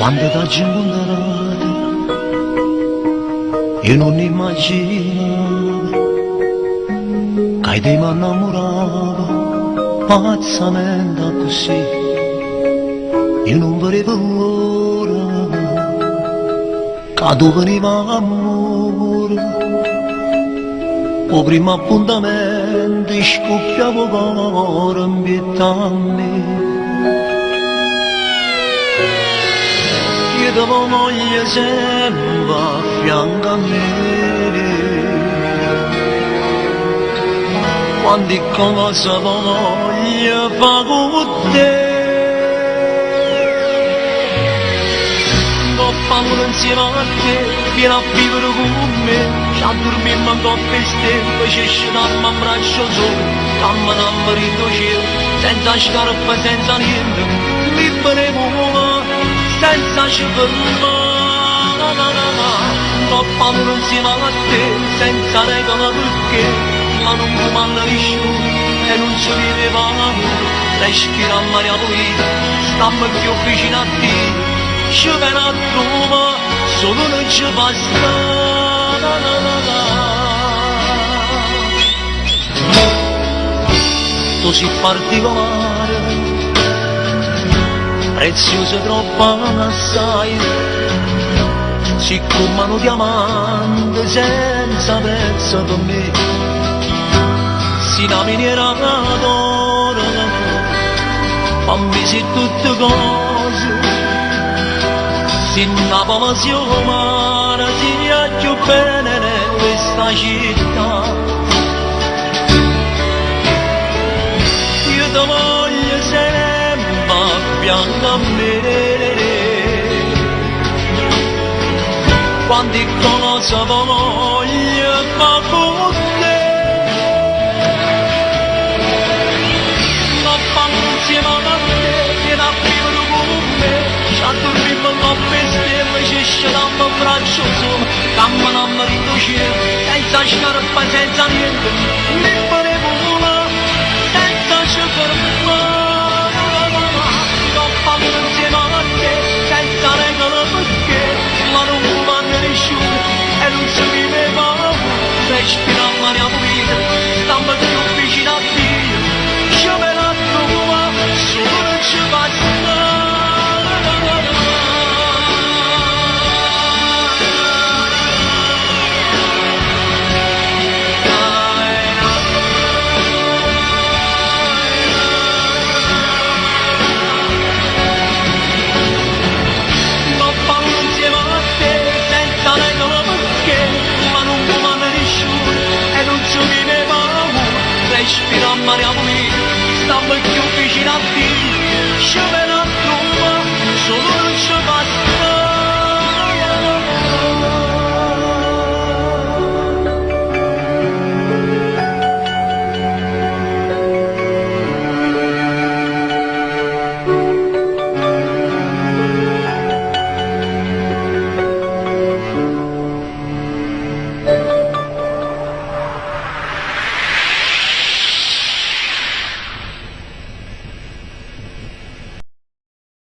Quando t'aggio incontrato, io non immaginavo che di mi innamoravo pazzamente così. Io non vedevo l'ora che tu veniva amore. O primo appuntamento scoppiavo cuore in pietà a me. Io te voglio sempre a fianco a me. Quando cosa voglio fa con te. Coppa insieme a te, vieni a vivere con me. Ci dormimmo in coppia e stelle, ci scenammo a braccio solo, camminammo dentro cielo, senza scarpe, senza niente, liberi come senza ci fermare. Coppa insieme a te, senza regola perché, ma non comanda nessuno e non ci viveva l'amore. Respira aria pulita, stammo più vicino a te, ci viene a trovare, solo non ci basta. Na, na, na, na. Tu sei particolare, prezioso troppo assai, siccome un diamante senza prezzo per me, si una miniera d'oro, fammi sì tutte cose, si una passione umana, si viaggio bene in questa città. Io ti voglio sempre a fianco a me. Quando cosa voglio fa con te. Coppa insieme a te, vieni a vivere con me. Ci dormimmo in coppia e stelle, ci scenammo a braccio solo, camminammo dentro cielo, senza scarpa, senza niente, liberi.